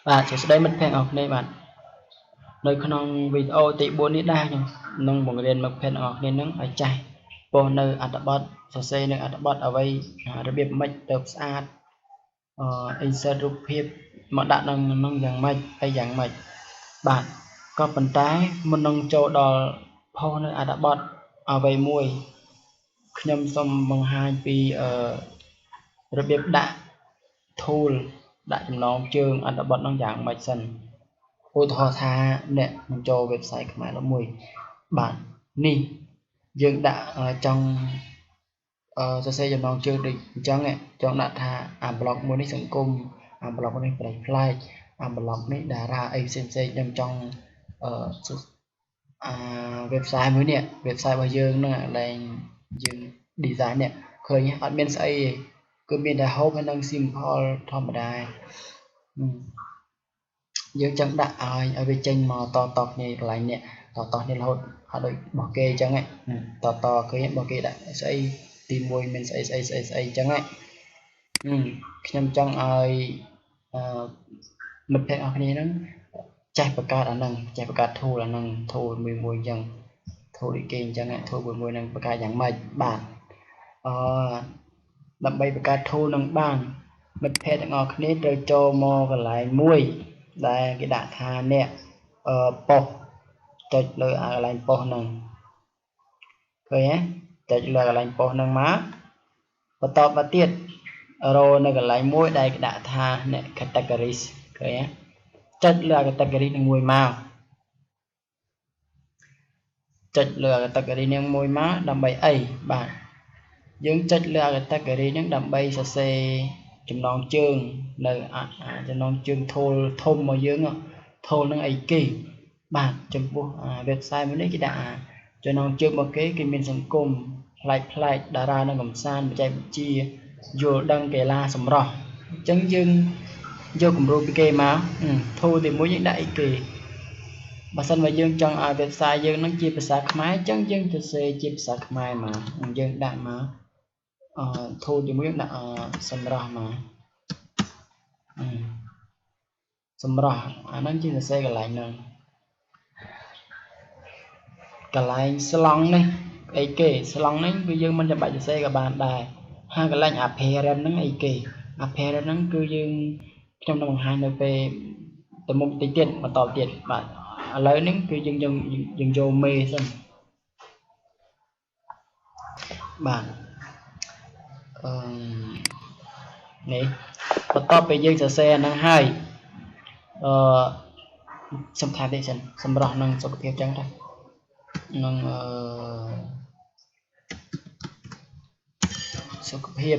បាទ សួស្តីមិត្តភក្តិអរគ្នាបាទនៅក្នុងវីដេអូទី4នេះដែរខ្ញុំនឹងបង្រៀនមិត្តភក្តិអរគ្នានឹងឲ្យចេះពោះនៅអត្ថបទសរសេរនៅអត្ថបទអ្វីរបៀបម៉េចទៅស្អាតអឺ insert រូបភាពមកដាក់ក្នុងនឹងយ៉ាងម៉េចអីយ៉ាងម៉េចបាទក៏ប៉ុន្តែមុននឹងចូលដល់ផុសនៅអត្ថបទអ្វីមួយខ្ញុំសូមបង្ហាញពីអឺរបៀបដាក់ tool ដាក់ចំណងជើងអត្ថបទនោះយ៉ាងម៉េចសិនឧទាហរណ៍ថាអ្នកនឹងចូល website ខ្មែរ11បាទនេះយើងដាក់ចង់អឺសរសេរចំណងជើងដូចអញ្ចឹងចង់ដាក់ថាអាប្លុកមួយនេះសង្គមអាប្លុកនេះប្លែកប្លែកអាប្លុកនេះតារាអីផ្សេងផ្សេងខ្ញុំចង់អឺអា website មួយនេះ website របស់យើងហ្នឹងឡើងយើង design នេះឃើញអត់មានស្អីទេគឺមានតែ home ហើយនិង simple ធម្មតាយើងចង់ដាក់ឲ្យឲ្យវាចេញមកតតគ្នាកន្លែងនេះតតគ្នារហូតអត់ដូចរបស់គេអញ្ចឹងតតឃើញរបស់គេដាក់ស្អីទី1មានស្អីស្អីស្អីស្អីអញ្ចឹងខ្ញុំចង់ឲ្យអឺមិត្តភក្តិអស់គ្នាហ្នឹងចេះបង្កើតអាហ្នឹងចេះបង្កើត tool អាហ្នឹង tool មួយមួយអញ្ចឹង tool ដូចគេអញ្ចឹង tool មួយមួយហ្នឹងបង្កើតយ៉ាងម៉េចបាទអឺដើម្បីបង្កើត tool នឹងបានមិត្តភក្តិទាំងអស់គ្នាត្រូវចូលមកកន្លែងមួយដែលគេដាក់ថាអ្នកអឺប៉ុស្តិ៍ចុចលើអាកន្លែងប៉ុស្តិ៍ហ្នឹងឃើញទេចុចលើកន្លែងប៉ុស្តិ៍ហ្នឹងមកបន្តមកទៀតរកនៅកន្លែងមួយដែលគេដាក់ថាអ្នក categories ឃើញទេចុចលើ category នឹងមួយមកចុចលើ category នឹងមួយមកដើម្បីអីបាទយើងចុចលើ category ហ្នឹងដើម្បីសរសេរចំណងជើងនៅចំណងជើង tool ធំរបស់យើង tool ហ្នឹងអីគេបាទចំពោះ website មួយនេះគេដាក់ចំណងជើងរបស់គេគេមានសង្គមប្លែកប្លែកតារានិងកំសាន្តបច្ចេកវិទ្យាយល់ដឹងកីឡាសម្រស់អញ្ចឹងយើងយកគំរូពីគេមក tool ទី1យើងដាក់អីគេបើសិនបើយើងចង់ឲ្យ website យើងនឹងជាភាសាខ្មែរអញ្ចឹងយើងទៅសេជាភាសាខ្មែរមកយើងដាក់មកអឺ tool ទី1យើងដាក់សម្រស់មកសម្រស់អាហ្នឹងជាសរសេរកន្លែងហ្នឹងកន្លែងស្លង់នេះអីគេស្លង់នេះគឺយើងមិនចាំបាច់សរសេរក៏បានដែរហើយកន្លែង appearance ហ្នឹងអីគេ appearance ហ្នឹងគឺយើងខ្ញុំនឹងបង្ហាញនៅពេលទៅមុខតិចទៀតបន្តទៀតបាទឥឡូវនេះគឺយើងយើងយើងយកមេសិនបាទអឺនេះបន្ទាប់ពីយើងសរសេរអាហ្នឹងហើយអឺសំខាន់តិចសិនសម្រស់នឹងសុខភាពចឹងទៅនឹងអឺសុខភាព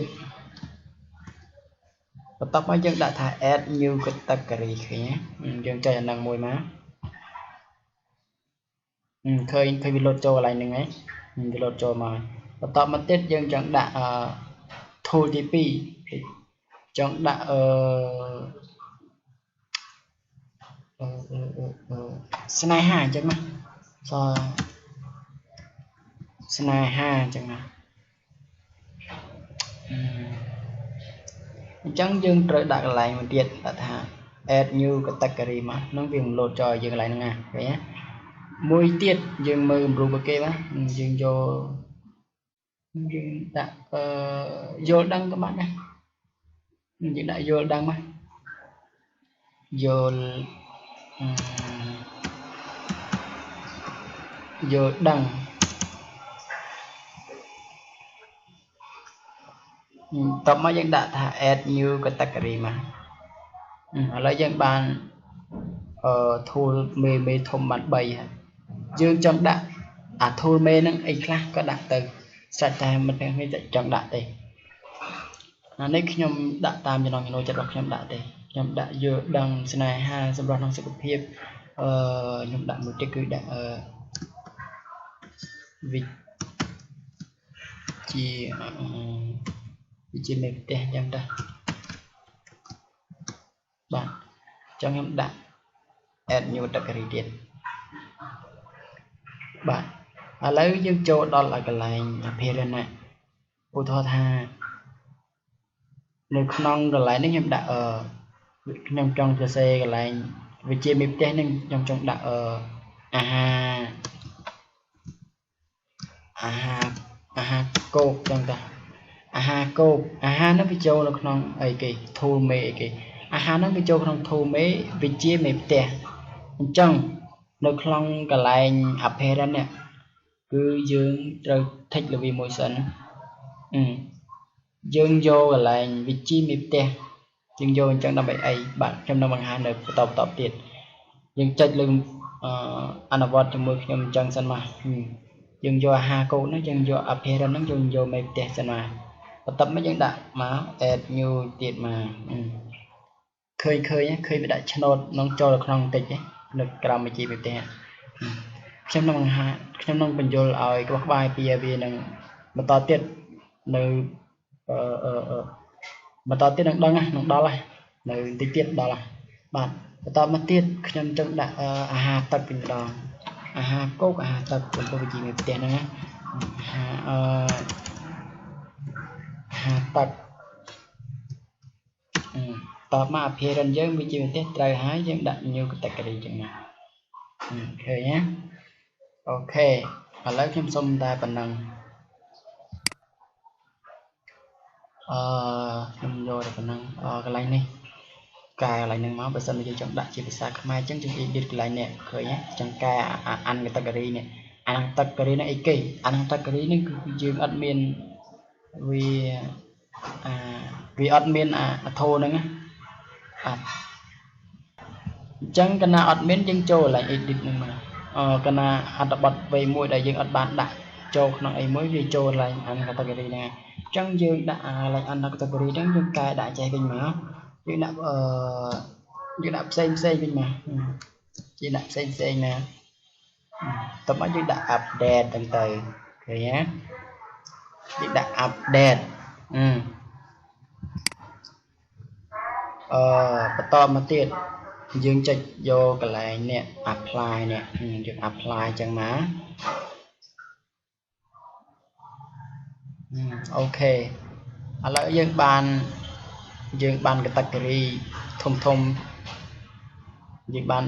បន្ទាប់មកយើងដាក់ថា add new category ឃើញទេយើងចុចអាហ្នឹងមួយមកឃើញឃើញវាលោតចូលកន្លែងហ្នឹងឯងវាលោតចូលមកបន្ទាប់មកទៀតយើងចង់ដាក់អឺ tool ទី2ចង់ដាក់អឺស្នេហាអញ្ចឹងណាសស្នេហាអញ្ចឹងណាអញ្ចឹងយើងត្រូវដាក់កន្លែងមួយទៀតដាក់ថា add new category មកនឹងវាលោតចូលយើងកន្លែងហ្នឹងណាឃើញទេមួយទៀតយើងមើលគំរូរបស់គេបាទយើងយកយើងដាក់អឺយល់ដឹងក៏បានដែរយើងដាក់យល់ដឹងមកយល់យល់ដឹងតបមកយើងដាក់ថា add new category មកឥឡូវយើងបានអឺ tool មេមេធំបាន3ហើយយើងចង់ដាក់អា tool មេហ្នឹងអីខ្លះក៏ដាក់ទៅស្រេចតែមិត្តភក្តិគ្នាចង់ដាក់ទេអានេះខ្ញុំដាក់តាមចំណង់ចំណូលចិត្តរបស់ខ្ញុំដាក់ទេខ្ញុំដាក់យល់ដឹងស្នេហាសម្រាប់ក្នុងសុខភាពអឺខ្ញុំដាក់មួយទៀតគឺដាក់អឺវិជាវិជាមេផ្ទះអញ្ចឹងដែរបាទអញ្ចឹងខ្ញុំដាក់ add new category ទៀតបាទឥឡូវយើងចូលដល់កន្លែង appearance ណាឧទាហរណ៍ថានៅក្នុងកន្លែងនេះខ្ញុំដាក់អឺ ខ្ញុំចង់សរសេរកន្លែងវិជាមេផ្ទះនឹងខ្ញុំចង់ដាក់អឺអាហារអាហារអាហារគោកចឹងតាអាហារគោកអាហារហ្នឹងវាចូលនៅក្នុងអីគេ tool មេអីគេអាហារហ្នឹងវាចូលក្នុង tool មេវិជាមេផ្ទះអញ្ចឹងនៅក្នុងកន្លែង appearance នេះគឺយើងត្រូវ tick លើវាមួយសិនយើងយកកន្លែងវិជាមេផ្ទះយើងយកអញ្ចឹងដើម្បីអីបាទខ្ញុំនឹងបង្ហាញនៅបន្តបន្តទៀតយើងចុចលើអនុវត្តជាមួយខ្ញុំអញ្ចឹងសិនមកយើងយកអាហារកូនហ្នឹងយើងយក appearance ហ្នឹងយើងយកមេផ្ទះសិនមកបន្ទាប់មកយើងដាក់មក add new ទៀតមកឃើញឃើញឃើញវាដាក់ឆ្នោតនឹងចូលនៅក្នុងបន្តិចនៅក្រោមវិជាមេផ្ទះខ្ញុំនឹងបង្ហាញខ្ញុំនឹងបញ្យល់ឲ្យក្បោះក្បាយពីវានឹងបន្តទៀតនៅអឺអឺបន្តទៀតនឹងដឹងនឹងដល់ហើយនៅបន្តិចទៀតដល់ហើយបាទបន្តមកទៀតខ្ញុំចង់ដាក់អាហារទឹកវិញម្ដងអាហារគោកអាហារទឹកចំពោះវិជាមេផ្ទះហ្នឹងណាអាហារអឺអាហារទឹកតបមក appearance យើងវិជាមេផ្ទះត្រូវហើយយើងដាក់ new category ចឹងណាឃើញណាអូខេឥឡូវខ្ញុំសុំតែប៉ុណ្ណឹងអឺខ្ញុំយកតែប៉ុណ្ណឹងកន្លែងនេះកែកន្លែងហ្នឹងមកបើសិនជាយើងចង់ដាក់ជាភាសាខ្មែរអញ្ចឹងយើង edit កន្លែងនេះឃើញទេចង់កែអាន category នេះអាន category នេះអីគេអាន category នេះគឺយើងអត់មានវាអាវាអត់មានអាធោហ្នឹងណាអត់អញ្ចឹងកាលណាអត់មានយើងចូលកន្លែង edit ហ្នឹងមកអកាលណាអត្ថបទវ័យមួយដែលយើងអត់បានដាក់ចូលក្នុងអីមួយវាចូលកន្លែងអាន category ហ្នឹងអញ្ចឹងយើងដាក់អាកន្លែងអាន category ហ្នឹងយើងកែដាក់ចេះវិញមកយើងដាក់អឺយើងដាក់ផ្សេងផ្សេងវិញមកយើងដាក់ផ្សេងផ្សេងណាតោះមកយើងដាក់ update ហ្នឹងទៅឃើញទេយើងដាក់ update អឺបន្តមកទៀតយើងចុចយកកន្លែងនេះ apply នេះយើង apply ចឹងមកអូខេឥឡូវយើងបាន category ធំធំយើងបាន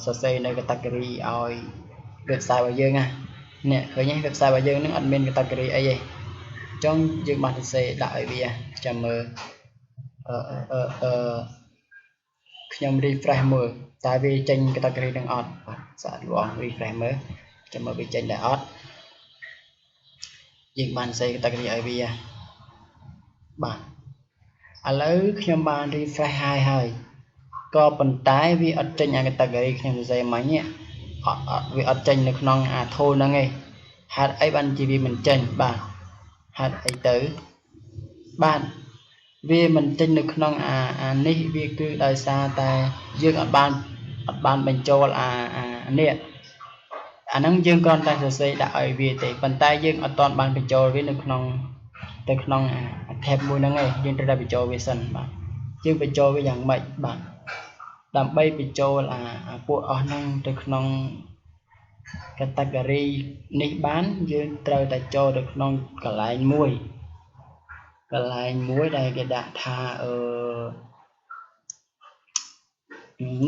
សរសេរនៅ category ឲ្យ website របស់យើងណានេះឃើញទេ website របស់យើងនឹងអត់មាន category អីទេអញ្ចឹងយើងបានសរសេរដាក់ឲ្យវាចាំមើលអឺអឺអឺខ្ញុំ refresh មើលតើវាចេញ category នឹងអត់បាទសាកល្បង refresh មើលចាំមើលវាចេញដែរអត់យើងបានសរសេរ category ឲ្យវាបាទឥឡូវខ្ញុំបាន refresh ហើយហើយក៏ប៉ុន្តែវាអត់ចេញអា category ខ្ញុំសរសេរមិញនេះអត់វាអត់ចេញនៅក្នុងអា tool ហ្នឹងឯងហេតុអីបានជាវាមិនចេញបាទហេតុអីទៅបាទវាមិនចេញនៅក្នុងអានេះវាគឺដោយសារតែយើងអត់បានបញ្ចូលអានេះអាហ្នឹងយើងគ្រាន់តែសរសេរដាក់ឲ្យវាទេប៉ុន្តែយើងអត់ទាន់បានបញ្ចូលវានៅក្នុងទៅក្នុងអា tab មួយហ្នឹងឯងយើងត្រូវតែបញ្ចូលវាសិនបាទយើងបញ្ចូលវាយ៉ាងម៉េចបាទដើម្បីបញ្ចូលអាពួកអស់ហ្នឹងទៅក្នុង category នេះបានយើងត្រូវតែចូលទៅក្នុងកន្លែងមួយដែលគេដាក់ថា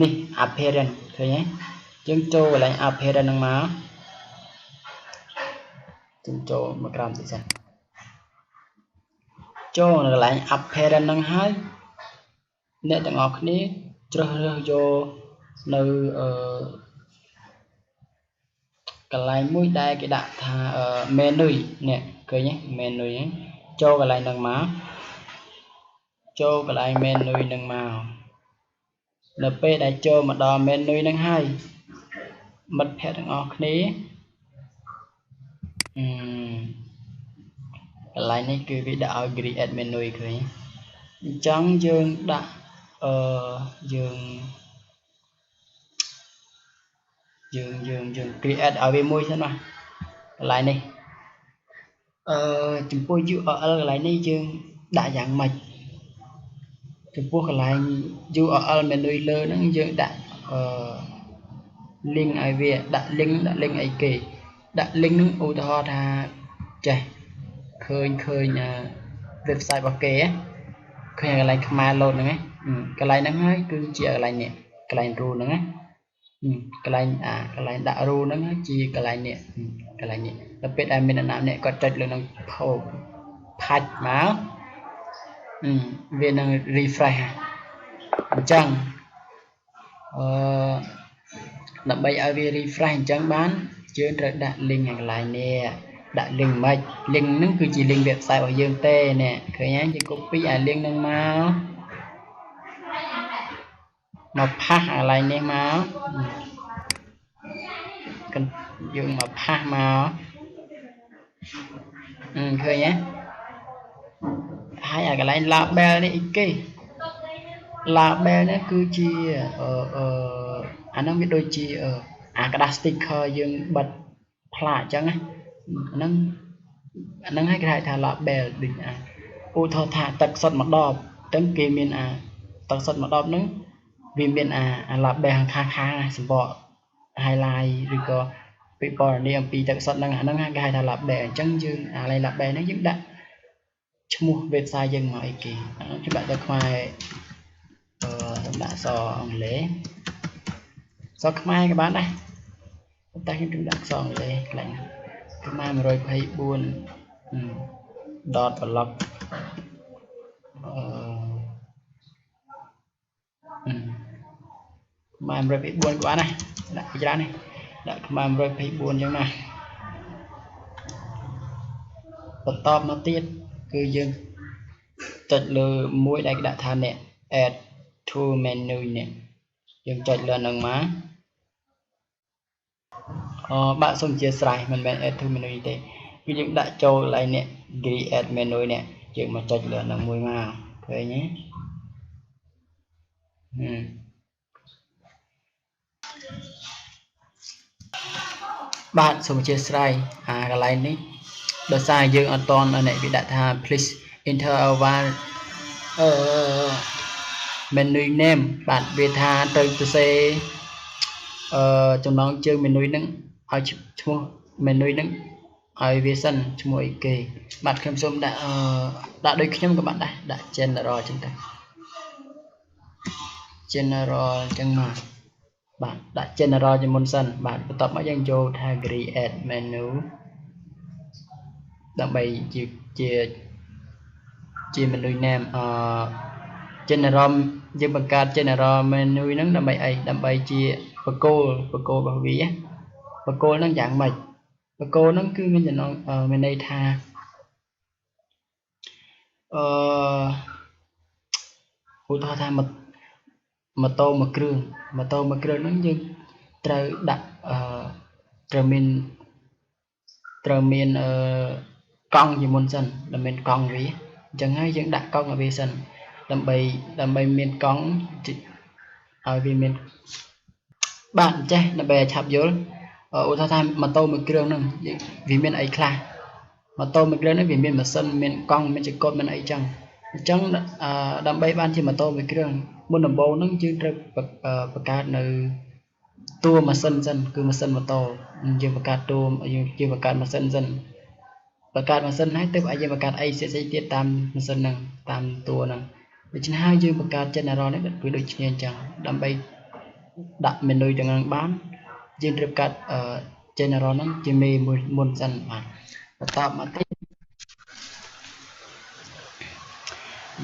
នេះ appearance ឃើញទេយើងចូលកន្លែង appearance ហ្នឹងមកយើងចូលមកក្រោមតិចសិនចូលនៅកន្លែង appearance ហ្នឹងហើយអ្នកទាំងអស់គ្នាជ្រើសរើសយកនៅកន្លែងមួយដែលគេដាក់ថា menu នេះឃើញទេ menu ហ្នឹងចូលកន្លែងហ្នឹងមកចូលកន្លែង menu ហ្នឹងមកនៅពេលដែលចូលមកដល់ menu ហ្នឹងហើយមិត្តភ័ក្តិទាំងអស់គ្នាកន្លែងនេះគឺវាដាក់ឲ្យ create menu ឃើញអញ្ចឹងយើងដាក់យើងយើង create ឲ្យវាមួយសិនមកកន្លែងនេះចំពោះ URL កន្លែងនេះយើងដាក់យ៉ាងម៉េចចំពោះកន្លែង URL menu លើហ្នឹងយើងដាក់link ឲ្យវាដាក់ link ដាក់ link អីគេដាក់ link ហ្នឹងឧទាហរណ៍ថាចេះឃើញ website របស់គេឃើញកន្លែងខ្មែរ load ហ្នឹងឯង កន្លែងហ្នឹងហើយគឺជាកន្លែងនេះកន្លែង rule ហ្នឹងណាកន្លែងអាកន្លែងដាក់ rule ហ្នឹងជាកន្លែងនេះកន្លែងនេះដល់ពេលដែលមានអ្នកណាម្នាក់គាត់ចុចលើនឹងផោផាច់មកវានឹង refresh អញ្ចឹងអឺដើម្បីឲ្យវា refresh អញ្ចឹងបានយើងត្រូវដាក់ link កន្លែងនេះដាក់ link មិន link ហ្នឹងគឺជា link website របស់យើងទេនេះឃើញទេយើង copy អា link ហ្នឹងមកផាសកន្លែងនេះមកយើងមកផាសមកឃើញទេហើយអាកន្លែង label នេះអីគេ label នេះគឺជាអឺអាហ្នឹងវាដូចជាអាក្រដាស sticker យើងបិទផ្លាកអញ្ចឹងណាហ្នឹងអាហ្នឹងឲ្យគេហៅថា label ដូចអាឧទាហរណ៍ថាទឹកសុទ្ធមួយដបអញ្ចឹងគេមានអាទឹកសុទ្ធមួយដបហ្នឹងវាមានអា label ខាងខាងសម្បក highlight ឬក៏ពិពណ៌នាអំពីទឹកសុទ្ធហ្នឹងអាហ្នឹងគេហៅថា label អញ្ចឹងយើងអា label ហ្នឹងយើងដាក់ឈ្មោះ website យើងមកអីគេខ្ញុំដាក់ទៅខ្មែរអឺដាក់អក្សរអង់គ្លេសអក្សរខ្មែរក៏បានដែរតែខ្ញុំជិះដាក់អក្សរអង់គ្លេសកន្លែងខ្មែរ124 dot blog អឺខ្មែរ124ក៏បានដែរដាក់ច្រើននេះដាក់ខ្មែរ124អញ្ចឹងណាបន្តមកទៀតគឺយើងចុចលើមួយដែលគេដាក់ថានេះ add to menu នេះយើងចុចលើនឹងមកអបាទសូមអធិស្ឋានមិនមែន add to menu ទេគឺយើងដាក់ចូលកន្លែងនេះ create menu នេះយើងមកចុចលើនឹងមួយមកឃើញទេបាទសូមអធិស្ឋានអាកន្លែងនេះដោយសារយើងអត់តន់នេះវាដាក់ថា please enter our menu name បាទវាថាត្រូវសរសេរអឺចំណងជើង menu ហ្នឹងឲ្យឈ្មោះ menu ហ្នឹងឲ្យវាសិនឈ្មោះអីគេបាទខ្ញុំសូមដាក់អឺដាក់ដូចខ្ញុំក៏បានដែរដាក់ general អញ្ចឹងទៅ general អញ្ចឹងមកបាទដាក់ general ជាមុនសិនបាទបន្ទាប់មកយើងចូលថា create menu ដើម្បីជាជាជា menu name អឺ general យើងបង្កើត general menu ហ្នឹងដើម្បីអីដើម្បីជាបកគោលរបស់វាបកគោលហ្នឹងយ៉ាងម៉េចបកគោលហ្នឹងគឺមានចំណងមានន័យថាអឺឧទាហរណ៍ថាម៉ូតូមួយគ្រឿងម៉ូតូមួយគ្រឿងហ្នឹងយើងត្រូវដាក់អឺត្រូវមានអឺកង់ជាមុនសិនដើម្បីមានកង់វាអញ្ចឹងហើយយើងដាក់កង់ឲ្យវាសិនដើម្បីមានកង់ឲ្យវាមានបាទអញ្ចេះដើម្បីឲ្យឆាប់យល់ឧទាហរណ៍ថាម៉ូតូមួយគ្រឿងហ្នឹងវាមានអីខ្លះម៉ូតូមួយគ្រឿងហ្នឹងវាមានម៉ាស៊ីនមានកង់មានចង្កូតមានអីចឹងអញ្ចឹងដើម្បីបានជាម៉ូតូមួយគ្រឿងមុនដំបូងហ្នឹងយើងត្រូវបង្កើតនៅតួម៉ាស៊ីនសិនគឺម៉ាស៊ីនម៉ូតូយើងបង្កើតតួយើងបង្កើតម៉ាស៊ីនសិនបង្កើតម៉ាស៊ីនហើយទើបឲ្យយើងបង្កើតអីផ្សេងៗទៀតតាមម៉ាស៊ីនហ្នឹងតាមតួហ្នឹងដូច្នេះហើយយើងបង្កើត general នេះគឺដូចគ្នាអញ្ចឹងដើម្បីដាក់ menu ទាំងហ្នឹងបានយើងត្រូវកាត់ general ហ្នឹងជាមេមួយមុនសិនបាទបន្តមកទៀត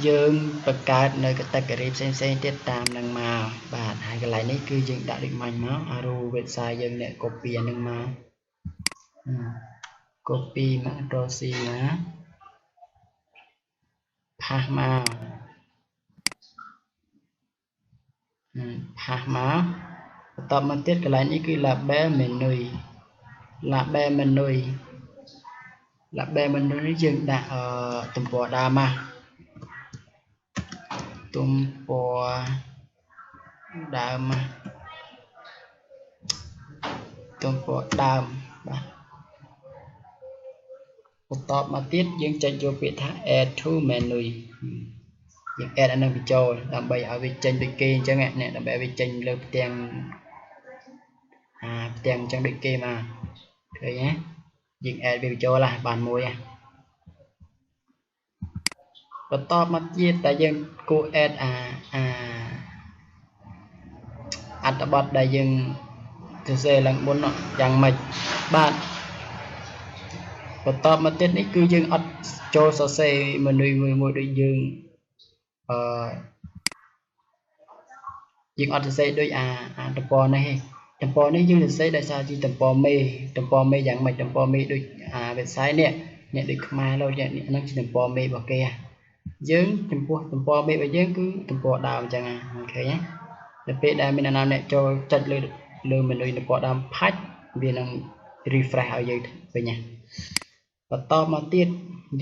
យើងបង្កើតនៅ category ផ្សេងៗទៀតតាមនឹងមកបាទហើយកន្លែងនេះគឺយើងដាក់ដូចមាញ់មកអារូ website យើងអ្នក copy អានឹងមក copy មក Ctrl C មកផាសមកផាសមកបន្តមកទៀតកន្លែងនេះគឺ label menu label menu label menu នេះយើងដាក់ទំព័រដើមមកទំព័រដើមទំព័រដើមបាទបន្តមកទៀតយើងចុចយកពាក្យថា add to menu យើង add អានឹងបញ្ចូលដើម្បីឲ្យវាចេញដូចគេអញ្ចឹងនេះដើម្បីឲ្យវាចេញលើផ្ទាំងអាផ្ទាំងអញ្ចឹងដូចគេមកឃើញទេយើង add វាបញ្ចូលឡាបានមួយហ៎ បន្តមកទៀតតែយើងគួរ add អាអាអត្ថបទដែលយើងសរសេរឡើងមុនយ៉ាងម៉េចបាទបន្តមកទៀតនេះគឺយើងអត់ចូលសរសេរ menu មួយមួយដូចយើងអឺយើងអត់សរសេរដូចអាអាទំព័រនេះទេទំព័រនេះយើងសរសេរដោយសារជាទំព័រមេទំព័រមេយ៉ាងម៉េចទំព័រមេដូចអា website នេះអ្នកដូចខ្មែរលោកនេះហ្នឹងជាទំព័រមេរបស់គេយើងចំពោះទំព័រមេរបស់យើងគឺទំព័រដើមអញ្ចឹងឃើញទេដល់ពេលដែលមានអ្នកណាអ្នកចូលចុចលើលើ menu ទំព័រដើមផាច់វានឹង refresh ឲ្យយើងវិញណាបន្តមកទៀត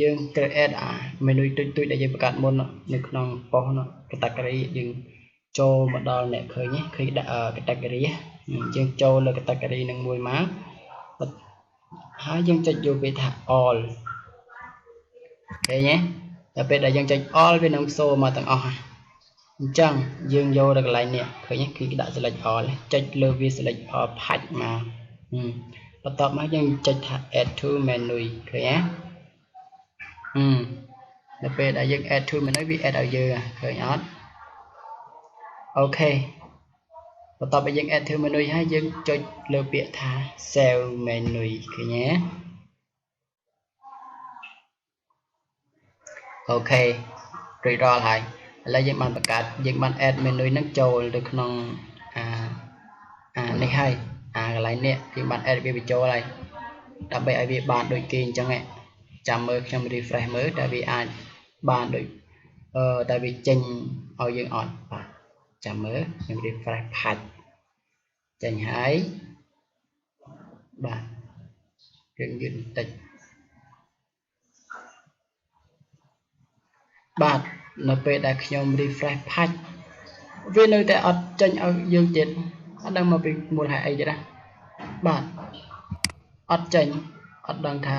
យើងត្រូវ add អា menu ទុយៗដែលយើងបង្កើតមុននៅក្នុងប៉ុស្តិ៍ category យើងចូលមកដល់អ្នកឃើញឃើញដាក់ category យើងចូលលើ category នឹងមួយមកហើយយើងចុចយកពាក្យថា all ឃើញទេដល់ពេលដែលយើងចុច all វានឹងសូមកទាំងអស់អញ្ចឹងយើងយកដល់កន្លែងនេះឃើញគឺគេដាក់ select all ចុចលើវា select all ផាច់មកបន្ទាប់មកយើងចុចថា add to menu ឃើញទេដល់ពេលដែលយើង add to menu វា add ឲ្យយើងឃើញអត់OK បន្ទាប់ពីយើង add to menu ហើយយើងចុចលើពាក្យថា save menu ឃើញទេOK រួចរាល់ហើយឥឡូវយើងបានបង្កើតយើងបាន add menu ហ្នឹងចូលទៅក្នុងអាអានេះហើយអាកន្លែងនេះយើងបាន add វាបញ្ចូលហើយដើម្បីឲ្យវាបានដូចគេអញ្ចឹងចាំមើលខ្ញុំ refresh មើលតើវាអាចបានដូចតើវាចេញឲ្យយើងអត់បាទចាំមើលខ្ញុំ refresh ផាច់ចេញហើយបាទយើងយឺតបន្តិចបាទនៅពេលដែលខ្ញុំ refresh ផាច់វានៅតែអត់ចេញឲ្យយើងទៀតអត់ដឹងមកពីមូលហេតុអីទៀតណាបាទអត់ចេញអត់ដឹងថា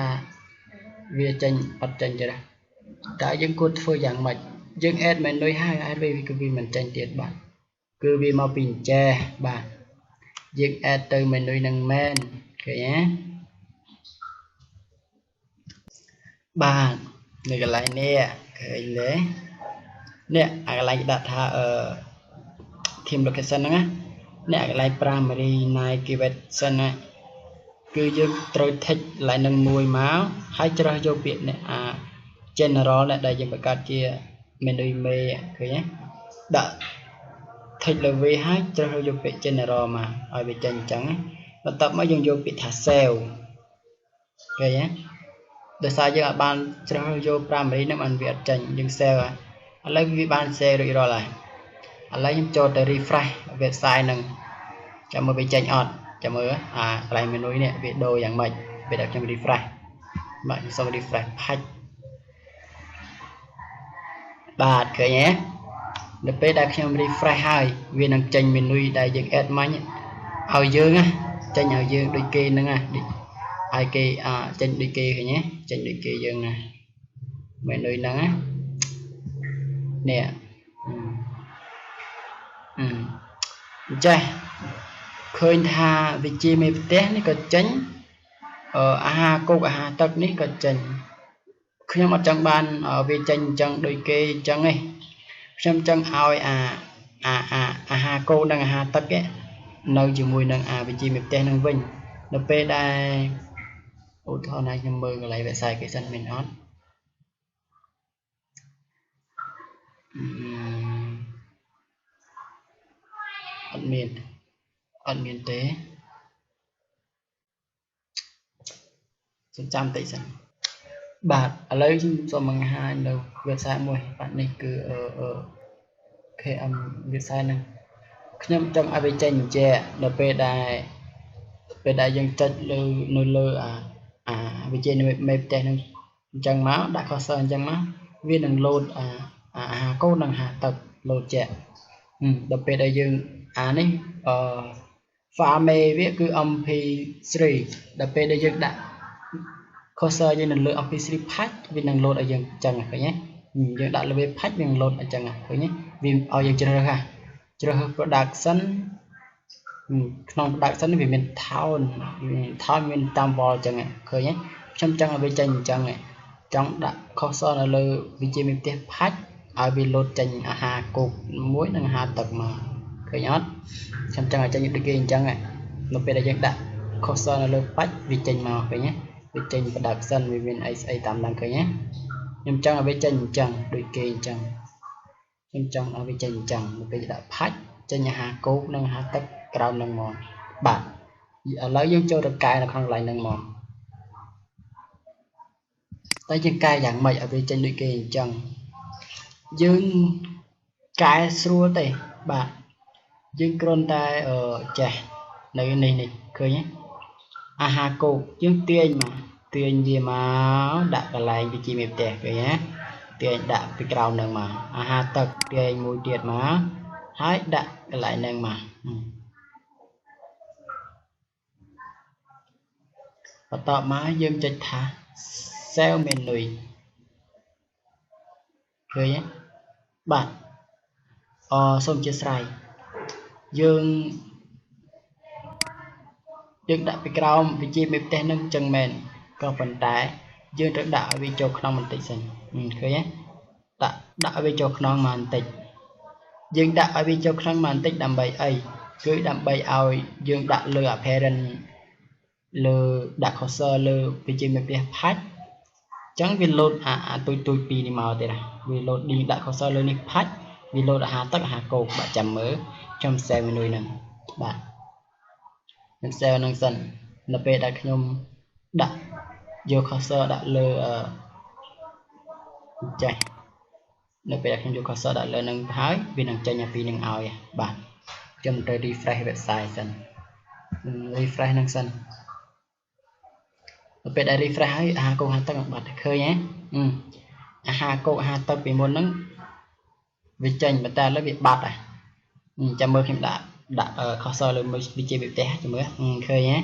វាចេញអត់ចេញទៀតណាតើយើងគួរធ្វើយ៉ាងម៉េចយើង add menu ហើយ add វាគឺវាមិនចេញទៀតបាទគឺវាមកពីអញ្ចេះបាទយើង add ទៅ menu នឹងមែនឃើញទេបាទនៅកន្លែងនេះឃើញទេនេះអាកន្លែងគេដាក់ថាteam location ហ្នឹងណាអ្នកកន្លែង primary navigation ណាគឺយើងត្រូវ tick កន្លែងនឹងមួយមកហើយជ្រើសយកពាក្យនេះអា general នេះដែលយើងបង្កើតជា menu មេឃើញទេដាក់ tick លើវាហើយជ្រើសយកពាក្យ general មកឲ្យវាចេញអញ្ចឹងបន្ទាប់មកយើងយកពាក្យថា save ឃើញទេដោយសារយើងអាចបានជ្រើសយក primary ហ្នឹងបានវាអត់ចេញយើង save ហើយឥឡូវវាបាន save រួចរាល់ហើយឥឡូវខ្ញុំចូលទៅ refresh website ហ្នឹងចាំមើលវាចេញអត់ចាំមើលអាកន្លែង menu នេះវាដូរយ៉ាងម៉េចពេលដែលខ្ញុំ refresh បាទខ្ញុំសូម refresh ផាច់បាទឃើញទេនៅពេលដែលខ្ញុំ refresh ហើយវានឹងចេញ menu ដែលយើង add មិញឲ្យយើងណាចេញឲ្យយើងដូចគេហ្នឹងណាឲ្យគេចេញដូចគេឃើញទេចេញដូចគេយើងណា menu ហ្នឹងណានេះអញ្ចេះឃើញថាវិជាមេផ្ទះនេះក៏ចេញអាហារគោកអាហារទឹកនេះក៏ចេញខ្ញុំអត់ចង់បានវាចេញអញ្ចឹងដូចគេអញ្ចឹងទេខ្ញុំចង់ឲ្យអាអាអាអាហារគោកនិងអាហារទឹកនៅជាមួយនឹងអាវិជាមេផ្ទះនឹងវិញនៅពេលដែលឧទាហរណ៍ណាខ្ញុំមើលកន្លែង website គេសិនមានអត់អត់មានអត់មានទេសូមចាំតិចសិនបាទឥឡូវខ្ញុំសូមបង្ហាញនៅ website មួយបាទនេះគឺ KM website ហ្នឹងខ្ញុំចង់ឲ្យវាចេញអញ្ចឹងដល់ពេលដែលយើងចុចលើនៅលើអាអាវិជាមេផ្ទះហ្នឹងអញ្ចឹងមកដាក់ cursor អញ្ចឹងមកវានឹង load អាអាហារកូននិងអាហារទឹក load ជាក់ដល់ពេលដែលយើងអានេះអឺ file មេវាគឺ MP3 ដល់ពេលដែលយើងដាក់ cursor យើងនៅលើ MP3 ផាច់វានឹង load ឲ្យយើងអញ្ចឹងឃើញទេយើងដាក់លើវាផាច់វានឹង load អញ្ចឹងឃើញទេវាឲ្យយើងជ្រើសរើសជ្រើសរើស production ក្នុង production វាមាន town មានតាម wall អញ្ចឹងឃើញទេខ្ញុំចង់ឲ្យវាចេញអញ្ចឹង ចង់ដាក់ cursor នៅលើវិជាមេផ្ទះផាច់ឲ្យវាលោតចេញអាហារគោកមួយនិងអាហារទឹកមកឃើញអត់ខ្ញុំចង់ឲ្យចេញដូចគេអញ្ចឹងនៅពេលដែលយើងដាក់ cursor នៅលើបាច់វាចេញមកឃើញទេវាចេញ production វាមានអីស្អីតាមហ្នឹងឃើញទេខ្ញុំចង់ឲ្យវាចេញអញ្ចឹងដូចគេអញ្ចឹងខ្ញុំចង់ឲ្យវាចេញអញ្ចឹងនៅពេលដាក់ផាច់ចេញអាហារគោកនិងអាហារទឹកក្រោមហ្នឹងមកបាទឥឡូវយើងចូលទៅកែនៅក្នុងកន្លែងហ្នឹងមកតែយើងកែយ៉ាងម៉េចឲ្យវាចេញដូចគេអញ្ចឹងយើងកែស្រួលទេបាទយើងគ្រាន់តែចេះនៅនេះនេះឃើញទេអាហារគោកយើងទាញមកទាញវាមកដាក់កន្លែងវិជាមេផ្ទះឃើញទេទាញដាក់ពីក្រោមនឹងមកអាហារទឹកទាញមួយទៀតមកហើយដាក់កន្លែងនឹងមកបន្ទាប់មកយើងចុចថា save menu ឃើញទេបាទអសូមអធិស្ឋានយើងដាក់ពីក្រោមវិជាមេផ្ទះនឹងចឹងមែនក៏ប៉ុន្តែយើងត្រូវដាក់ឲ្យវាចូលក្នុងបន្តិចសិនឃើញទេដាក់ឲ្យវាចូលក្នុងមកបន្តិចយើងដាក់ឲ្យវាចូលក្នុងមកបន្តិចដើម្បីអីគឺដើម្បីឲ្យយើងដាក់លើ appearance លើដាក់ cursor លើវិជាមេផ្ទះផាច់ចឹងវាលោតអាទូចៗពីរនេះមកទៀតណាវាលោតឌីដាក់ cursor លើនេះផាច់វាលោតអាហារទឹកអាហារគោកបាទចាំមើលខ្ញុំ save menu ហ្នឹងបាទខ្ញុំ save ហ្នឹងសិននៅពេលដែលខ្ញុំដាក់យក cursor ដាក់លើចេះនៅពេលដែលខ្ញុំយក cursor ដាក់លើនឹងហើយវានឹងចេញអាពីរនឹងឲ្យបាទខ្ញុំត្រូវ refresh website សិន refresh ហ្នឹងសិននៅពេលដែល refresh ហើយអាហារគោកអាហារទឹកបាត់ឃើញទេអាហារគោកអាហារទឹកពីមុនហ្នឹងវាចេញប៉ុន្តែឥឡូវវាបាត់ហើយចាំមើលខ្ញុំដាក់ cursor លើវិជាវិផ្ទះចាំមើលឃើញទេ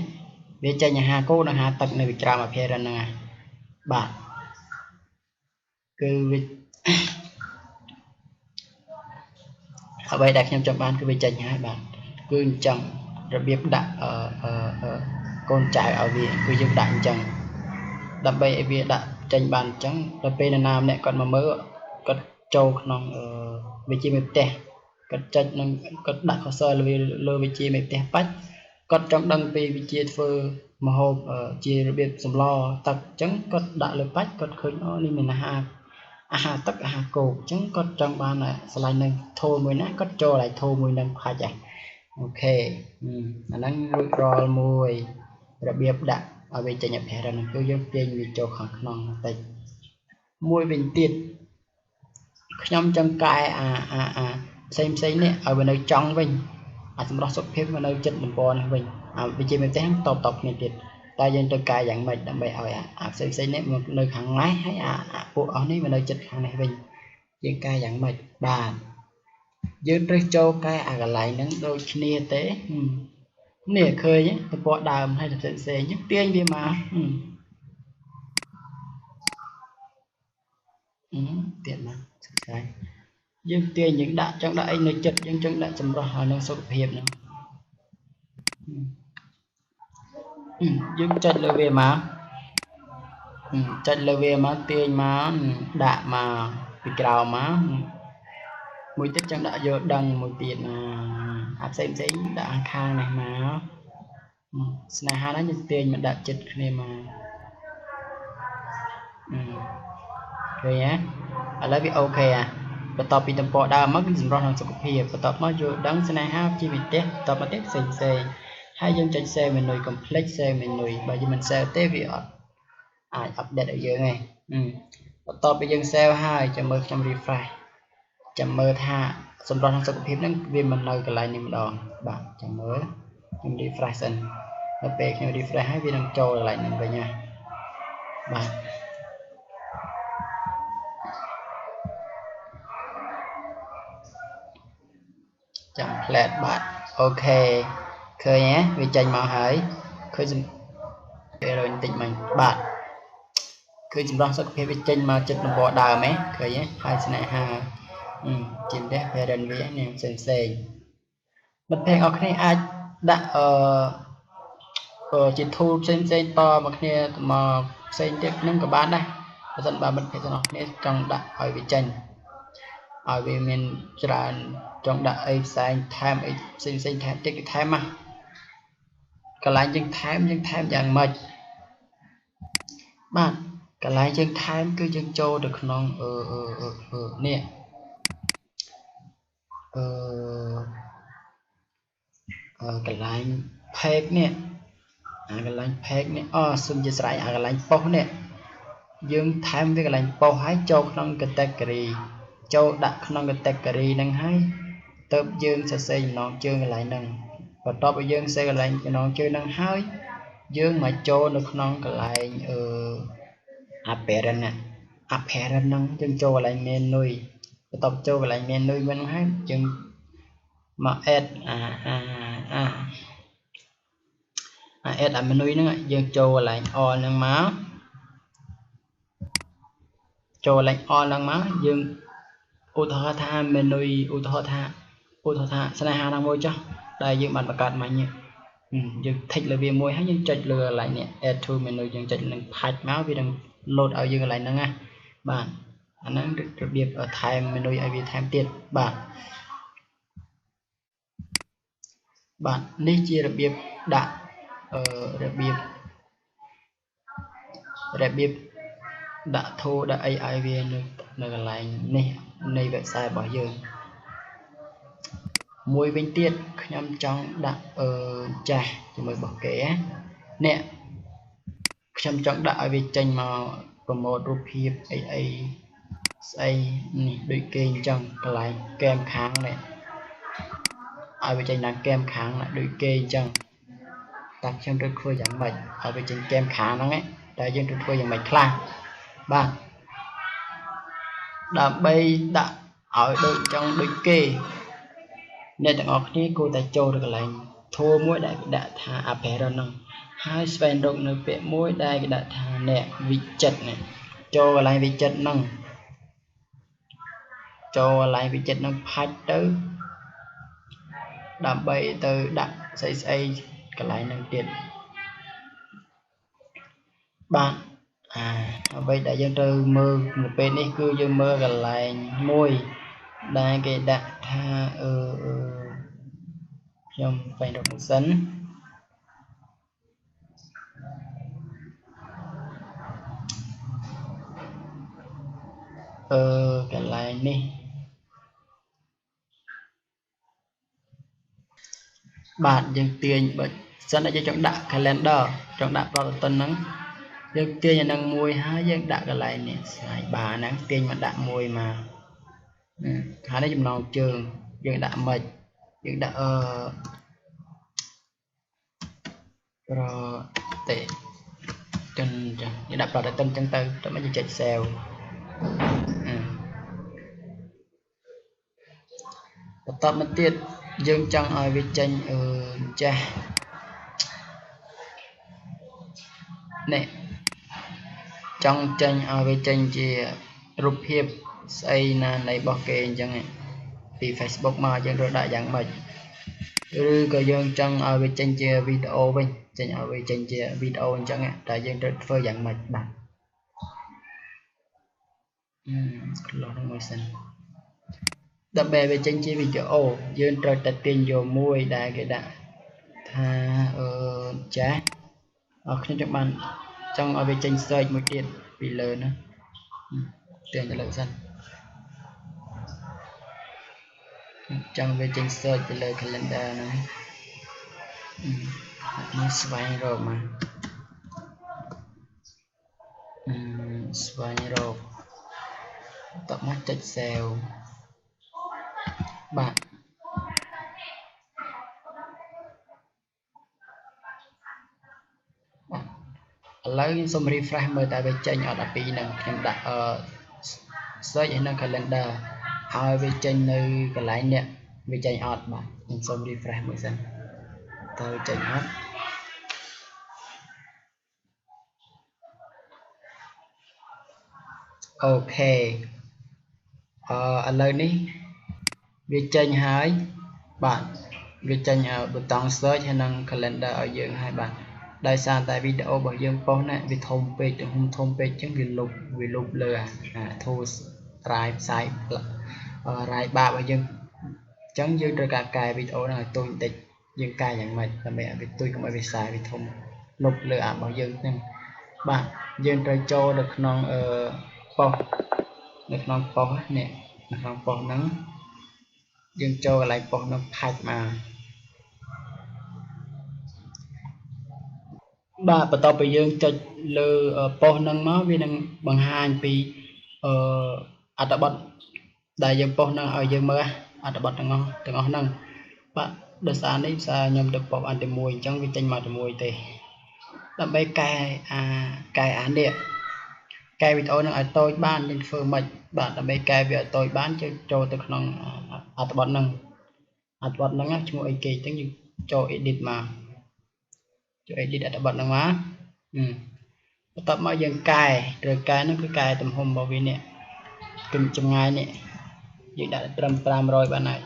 វាចេញអាហារគោនិងអាហារទឹកនៅពីក្រោម appearance ហ្នឹងបាទគឺវាអ្វីដែលខ្ញុំចង់បានគឺវាចេញហើយបាទគឺអញ្ចឹងរបៀបដាក់កូនចៅឲ្យវាគឺយើងដាក់អញ្ចឹងដើម្បីឲ្យវាដាក់ចេញបានអញ្ចឹងដល់ពេលនរណាម្នាក់គាត់មកមើលគាត់ចូលក្នុងវិជាមេផ្ទះគាត់ចុចនឹងគាត់ដាក់ cursor លើវិជាមេផ្ទះបាច់គាត់ចង់ដឹងពីវិជាធ្វើម្ហូបជារបៀបសម្លទឹកអញ្ចឹងគាត់ដាក់លើបាច់គាត់ឃើញអូនេះមានអាហារទឹកអាហារគោកអញ្ចឹងគាត់ចង់បានឆ្លាញ់នឹងធូរមួយណាគាត់ចូលឲ្យធូរមួយនឹងផាច់ហ៎អូខេអាហ្នឹងរួចរាល់មួយរបៀបដាក់ឲ្យវាចេញ appearance ហ្នឹងគឺយើងទាញវាចូលខាងក្នុងបន្តិចមួយវិញទៀតខ្ញុំចង់កែអាផ្សេងនេះឲ្យវានៅចង់វិញអាសម្រាប់សុខភាពវានៅចិត្តទំព័រនេះវិញអាវិជាមេផ្ទះតបគ្នាទៀតតែយើងត្រូវកែយ៉ាងម៉េចដើម្បីឲ្យអាផ្សេងនេះមកនៅខាងនេះហើយអាពួកអស់នេះវានៅចិត្តខាងនេះវិញយើងកែយ៉ាងម៉េចបាទយើងត្រូវចូលកែអាកន្លែងហ្នឹងដូចគ្នាទេនេះឃើញទំព័រដើមហើយផ្សេងយើងទាញវាមកទៀតមកសិក្សាយើងទាញយើងដាក់ចង់ដាក់អីនៅចិត្តយើងចង់ដាក់សម្រស់ហើយនឹងសុខភាពហ្នឹងយើងចុចលើវាមកចុចលើវាមកទាញមកដាក់មកពីក្រោមមកមួយទៀតចង់ដាក់យកដឹងមួយទៀតមកអាផ្សេងដាក់ខាងនេះមកស្នេហាហ្នឹងយើងទាញមកដាក់ចិត្តគ្នាមកឃើញទេឥឡូវវាអូខេអាបន្ទាប់ពីទំព័រដើមមកគឺសម្រស់ក្នុងសុខភាពបន្ទាប់មកយល់ដឹងស្នេហាជីវិតផ្ទះបន្ទាប់មកទៀតផ្សេងហើយយើងចុច save menu complete save menu បើយើងមិន save ទេវាអត់អាច update ឲ្យយើងទេបន្ទាប់ពីយើង save ហើយចាំមើលខ្ញុំ refresh ចាំមើលថាសម្រស់ក្នុងសុខភាពហ្នឹងវាមិននៅកន្លែងនេះម្ដងបាទចាំមើលខ្ញុំ refresh សិនដល់ពេលខ្ញុំ refresh ហើយវានឹងចូលកន្លែងហ្នឹងវិញណាបាទចាំផ្លែតបាទអូខេឃើញទេវាចេញមកហើយឃើញគេរយបន្តិចមិញបាទឃើញសម្រស់សុខភាពវាចេញមកចិត្តទំព័រដើមហ៎ឃើញទេហើយស្នេហាជាផ្ទះ parent វានេះផ្សេងមិត្តភក្តិអរគ្នាអាចដាក់ជា tool ផ្សេងតមកគ្នាមកផ្សេងទៀតនឹងក៏បានដែរ បើសិនបើមិត្តភក្តិទាំងអស់គ្នាចង់ដាក់ឲ្យវាចេញឲ្យវាមានច្រើនចង់ដាក់អីផ្សេងថែមអីផ្សេងផ្សេងថែមទៀតគេថែមមកកន្លែងយើងថែមយើងថែមយ៉ាងម៉េចបាទកន្លែងយើងថែមគឺយើងចូលទៅក្នុងនេះកន្លែង page នេះអាកន្លែង page នេះអូសូមជាស្រ័យអាកន្លែង post នេះយើងថែមវាកន្លែង post ហើយចូលក្នុង category ចូលដាក់ក្នុង category ហ្នឹងហើយទៅយើងសរសេរចំណងជើងកន្លែងហ្នឹងបន្ទាប់ពីយើងសេកន្លែងចំណងជើងហ្នឹងហើយយើងមកចូលនៅក្នុងកន្លែងappearance ណា appearance ហ្នឹងយើងចូលកន្លែង menu បន្ទាប់ចូលកន្លែង menu វិញហើយយើងមក add អាអាអាអា add អា menu ហ្នឹងយើងចូលកន្លែង all ហ្នឹងមកចូលកន្លែង all ហ្នឹងមកយើងឧទាហរណ៍ថា menu ឧទាហរណ៍ថាស្នេហាណាមួយចុះដែលយើងបានបង្កើតមិញយើង tick លើវាមួយហើយយើងចុចលើកន្លែងនេះ add to menu យើងចុចនឹងផាច់មកវានឹង load ឲ្យយើងកន្លែងហ្នឹងណាបាទអាហ្នឹងរបៀបថែម menu ឲ្យវាថែមទៀតបាទបាទនេះជារបៀបដាក់របៀបដាក់ធូរដាក់អីឲ្យវានៅកន្លែងនេះនៃ website របស់យើងមួយវិញទៀតខ្ញុំចង់ដាក់ចាស់ជាមួយរបស់គេនេះខ្ញុំចង់ដាក់ឲ្យវាចេញមកប្រម៉ូទរូបភាពអីអីស្អីនេះដូចគេអញ្ចឹងកន្លែងកែមខាងនេះឲ្យវាចេញដល់កែមខាងណាដូចគេអញ្ចឹងតែខ្ញុំត្រូវធ្វើយ៉ាងម៉េចឲ្យវាចេញកែមខាងហ្នឹងតែយើងត្រូវធ្វើយ៉ាងម៉េចខ្លះបាទដើម្បីដាក់ឲ្យដូចអញ្ចឹងដូចគេអ្នកទាំងអស់គ្នាគួរតែចូលទៅកន្លែងធัวមួយដែលគេដាក់ថា appearance ហ្នឹងហើយស្វែងរកនៅពាក្យមួយដែលគេដាក់ថាអ្នកវិចិត្រនេះចូលកន្លែងវិចិត្រហ្នឹងចូលកន្លែងវិចិត្រហ្នឹងផាច់ទៅដើម្បីទៅដាក់ស្អីស្អីកន្លែងហ្នឹងទៀតបាទអាអ្វីដែលយើងត្រូវមើលនៅពេលនេះគឺយើងមើលកន្លែងមួយដែលគេដាក់ថាខ្ញុំស្វែងរកមួយសិនកន្លែងនេះបាទយើងទាញបើសិនតែយើងចង់ដាក់ calendar ចង់ដាក់ប្រតិទិនហ្នឹងយើងទាញអាហ្នឹងមួយហើយយើងដាក់កន្លែងនេះ slide bar ហ្នឹងទាញមកដាក់មួយមកហើយនេះចំណងជើងយើងដាក់ម៉េចយើងដាក់ប្រតិទិនចឹងយើងដាក់ប្រតិទិនចឹងទៅតើមិនយើងចុច save បន្តមកទៀតយើងចង់ឲ្យវាចេញចាស់នេះចង់ចេញឲ្យវាចេញជារូបភាពស្អីណានៃរបស់គេអញ្ចឹងពី Facebook មកយើងត្រូវដាក់យ៉ាងម៉េចឬក៏យើងចង់ឲ្យវាចេញជាវីដេអូវិញចេញឲ្យវាចេញជាវីដេអូអញ្ចឹងតែយើងត្រូវធ្វើយ៉ាងម៉េចបាទក្លោះនឹងមួយសិនដើម្បីវាចេញជាវីដេអូយើងត្រូវតែទាញយកមួយដែលគេដាក់ថាចាស់ខ្ញុំចង់បានចង់ឲ្យវាចេញ search មួយទៀតពីលើណាទាញទៅលើសិនចង់វាចេញ search ទៅលើ calendar ហ្នឹងនេះស្វែងរកមកស្វែងរកតមកចុច save បាទឥឡូវខ្ញុំសូម refresh មើលតើវាចេញអត់អាពីរហ្នឹងខ្ញុំដាក់ search ហើយនឹង calendar ហើយវាចេញនៅកន្លែងនេះវាចេញអត់បាទខ្ញុំសូម refresh មួយសិនតើចេញអត់អូខេឥឡូវនេះវាចេញហើយបាទវាចេញប៊ូតុង search ហើយនិង calendar ឲ្យយើងហើយបាទ ដោយសារតែវីដេអូរបស់យើងប៉ុស្ណាវាធំពេកទំហំធំពេកអញ្ចឹងវាលុបវាលុបលើអាធូរាយផ្សាយរាយបារបស់យើងអញ្ចឹងយើងត្រូវការកែវីដេអូហ្នឹងឲ្យតូចបន្តិចយើងកែយ៉ាងម៉េចដើម្បីឲ្យវាទូចកុំឲ្យវាខ្សែវាធំលុបលើអារបស់យើងហ្នឹងបាទយើងត្រូវចូលនៅក្នុងអឺប៉ុស្នៅក្នុងប៉ុស្នេះនៅក្នុងប៉ុស្ហ្នឹងយើងចូលកន្លែងប៉ុស្ហ្នឹងផាច់មកបាទបន្ទាប់ពីយើងចុចលើប៉ុស្ហ្នឹងមកវានឹងបង្ហាញពីអឺអត្ថបទដែលយើងប៉ុស្ហ្នឹងឲ្យយើងមើលអត្ថបទទាំងអស់ហ្នឹងបាទដោយសារនេះសារខ្ញុំទៅប៉ុស្អានទី1អញ្ចឹងវាចេញមកតែមួយទេដើម្បីកែអានេះកែវីដេអូនឹងឲ្យតូចបានយើងធ្វើម៉េចបាទដើម្បីកែវាឲ្យតូចបានយើងចូលទៅក្នុងអត្ថបទហ្នឹងអត្ថបទហ្នឹងឈ្មោះអីគេអញ្ចឹងយើងចូល edit មកចូល edit អត្ថបទហ្នឹងមកបន្ទាប់មកយើងកែត្រូវកែហ្នឹងគឺកែទំហំរបស់វានេះគឺចម្ងាយនេះយើងដាក់ត្រឹម500បានហើយ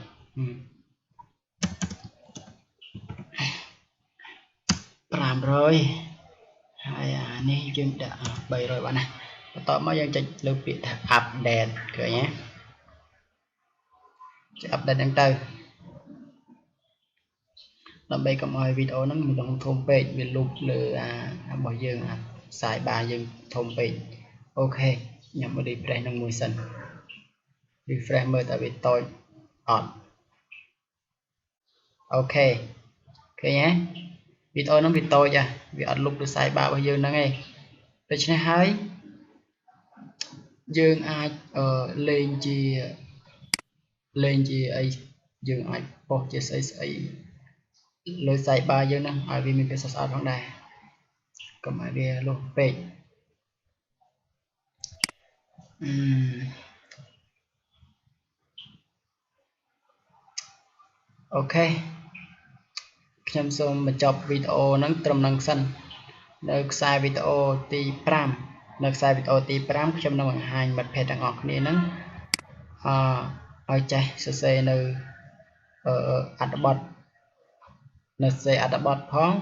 500ហើយអានេះយើងដាក់300បានណាបន្ទាប់មកយើងចុចលើពាក្យថា update ឃើញទេចុច update ហ្នឹងទៅដើម្បីកុំឲ្យវីដេអូហ្នឹងមានទំហំធំពេកវាលុបលើអារបស់យើងអាខ្សែបាយើងធំពេកអូខេខ្ញុំ refresh នឹងមួយសិន refresh មើលតើវាតូចអត់អូខេឃើញទេវីដេអូហ្នឹងវាតូចហ่ะវាអត់លុបលើខ្សែបារបស់យើងហ្នឹងឯងដូច្នេះហើយយើងអាចលេងជាអីយើងអាចប៉ុស្ជាស្អីលើខ្សែបាយើងហ្នឹងឲ្យវាមានភាពស្រស់ស្អាតផងដែរកុំឲ្យវាលុះពេកអូខេខ្ញុំសូមបញ្ចប់វីដេអូហ្នឹងត្រឹមហ្នឹងសិននៅខ្សែវីដេអូទី5នៅខ្សែវីដេអូទី5ខ្ញុំនឹងបង្ហាញមិត្តភ័ក្តិទាំងអស់គ្នាហ្នឹងឲ្យចេះសរសេរនៅអត្ថបទនៅសរសេរអត្ថបទផង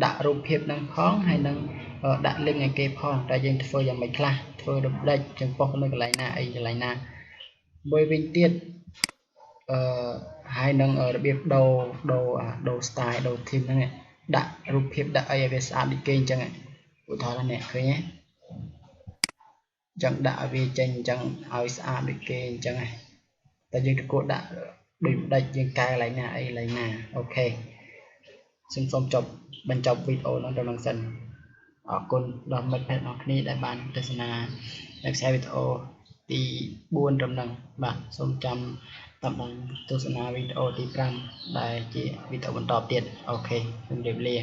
ដាក់រូបភាពហ្នឹងផងហើយនឹងដាក់ link ឲ្យគេផងតែយើងធ្វើយ៉ាងម៉េចខ្លះធ្វើរំលេចចំពោះនៅកន្លែងណាអីកន្លែងណាមួយវិញទៀតហើយនឹងរបៀបដូរ style ដូរ theme ហ្នឹងដាក់រូបភាពដាក់អីឲ្យវាស្អាតដូចគេអញ្ចឹងឧទាហរណ៍នេះឃើញទេអញ្ចឹងដាក់ឲ្យវាចេញអញ្ចឹងឲ្យស្អាតដូចគេអញ្ចឹងតែយើងទៅគួរដាក់ដូចម្ដេចយើងកែកន្លែងណាអីកន្លែងណាអូខេសូមចប់បញ្ចប់វីដេអូនោះដល់នឹងសិនអរគុណដល់មិត្តភ័ក្តិទាំងអស់គ្នាដែលបានទស្សនានៅខ្សែវីដេអូទី4ត្រឹមហ្នឹងបាទសូមចាំតាមដានទស្សនាវីដេអូទី5ដែលជាវីដេអូបន្តទៀតអូខេជម្រាបលា